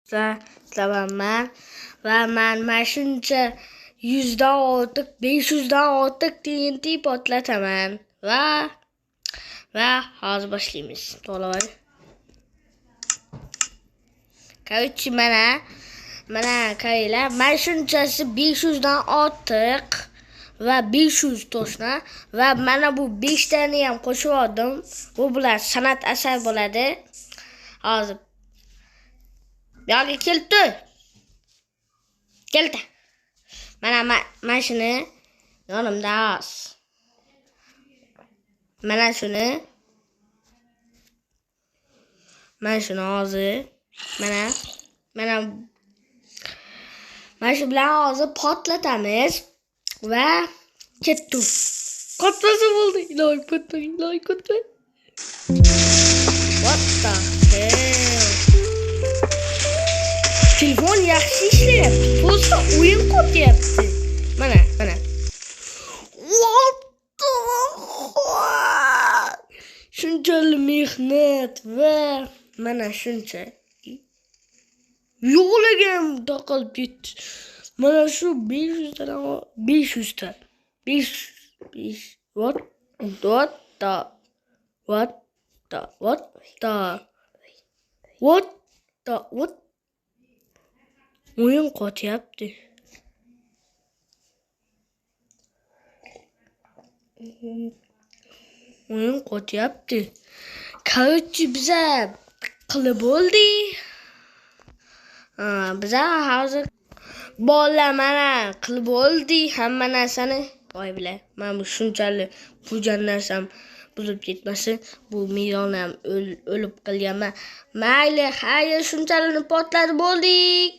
Sizlar va man mana shuncha 100 dan ortiq, 500 dan ortiq TNT portlataman va hozir boshlaymiz. To'g'ri. Короче, mana qaranglar, mana shunchasi 500 dan ortiq va 500 to'shna va mana bu 5 tani ham qo'shib oldim. Bu bilan san'at asar bo'ladi. Hozir bu yoqqa keldi. Keldi. Mana shuni yonimda oz. Mana shuni. Mana shuni hozir. Mana shu bilan hozir portlatamiz va ketdi. Qotmasa bo'ldi. Iloy qotma, iloy qotma. What the hell? Telefon yaxshi ishlayapti. Просто o'yin qotyapti. Mana. What the fuck? Shunchalik mehnat va mana shuncha yo'liga ham taqalib ketdi. Mana shu 500 ta 500 ta 5 5 what the what the what the what the what o'yin qotyapti. O'yin qotyapti. Короче, biza qilib bo'ldik. Biza hozir bolalar mana qilib bo'ldik hamma narsani. Voy bilan, mana bu shunchalik qilgan narsam buzilib ketmasin. Bu million ham o'lib qilganman. Mayli, xayr, shunchalik portlatib bo'ldik.